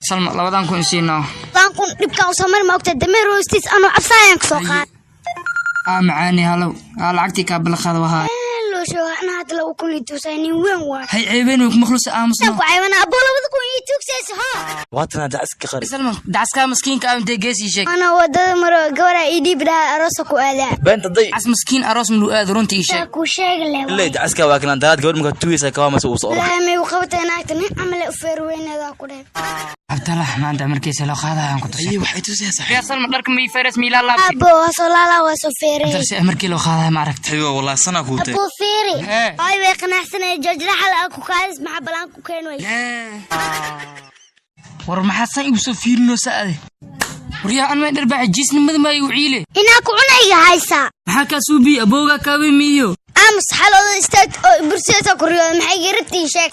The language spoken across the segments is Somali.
Salma, 2000 isiino. 2000 dhibkaan usoo mari, ma ogtaa? Dameer hoostiis anoo cabsaayaan kasoo qaad. Aa macaani, halow, aa lacagtii kaa balaqaada wahaa. Loo sheego ana hadda 2000 ii tuusay, nin weyn waay. Hay ceebeen, way kumakhlusa, aamusno. Ku caybana aboo, 2000 ii tuugsaysa ha. Waatana dacaska qari. Salma, dacaskaa maskiinka ah intee gees? Ii sheeg. Ana wadada maro, gabaraa ii dhiibi dhaha, aroosa ku aadaa. Beenta day. Dacas maskiin aroos ma luu aado? Runta ii sheeg. Ku sheegi leh. Ilay dacaska waa kanaan daraad gabadh markaa tugaysa kawaamase uu soo orday. Ilaahay may u qabatay naagta, nin camale u feer weyneedaa ku dheh. Cabdallah, maanta markiisa loo qaadayaan ku tusay. Aye, waxay tusaysaa. Yaa Salma, dharka may feres miilaa laabtay? Abo, waa soo laalaa, waa soo feeray. Cabdallah, si markii loo qaadaya ma aragtay? Hayo, walaa sana kuutay. Abo, feere. Hee. Ay, way qanacsanaya joojraxal aa ku kaadis, maxaa balaan ku keen way? War, maxaa san igu soo fiirinoosa ade? Waryaa, an may dharbaaxa jiisnimada maa igu ciile? Inaa ku cunayga haysaa. Maxaa kaa suubiye? Abowgaa kaawey miiyo? Aamus, xalooda istaag oo bursiisa ku riyooda, maxay garabtii sheeg.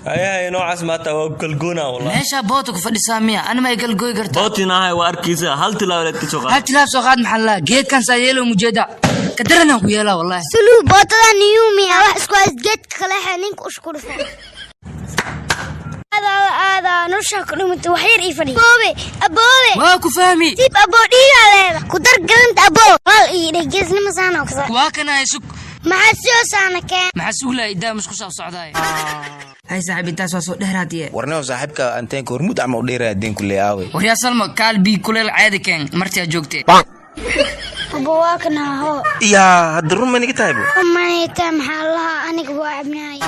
Ayahay, noocaas maata waa kalgoona wallah. Meeshaa boota ku fadhisaa miya? Ana ma galgooy kartaa? Bootinahay, waa arkaysa, hal tilaabo leed ka soo qaad. Hal tilaab soo qaad, maxaa laa geedkan saa yeelo mujeeda ka daranaan ku yeelaa wallahi. Suluu, bootada niyuumiya wax isku hays, geedka kaleexe ninka ushku dhufo. Adaa aadaa noloshaa ku dhimata, wax yar ii fadhi. Aboobe, aboobe. Waa ku fahmi. Tib aboo, dhiigaa leeda ku dar galanta aboo, wal ii dheh, geesnimo saana kasa. Waa kana, sug. Maxaa soo saana keen? Maxaa suglaa? Idaa musqushaa socdaay. Hay saaxiib, intaas waa soo dheeraadiye. Warneo, saaxiibka anteenka hormuud ama u dheeraya deen ku leeyaaway. Waryaa Salma, kaal, bii kuleel caadi keen martiyaa joogtee. Abo, waa kana hoo. Yaa, hadda run ma niga tahay bo? Manayta, maxaa lahaa, aniga waa cabnaay.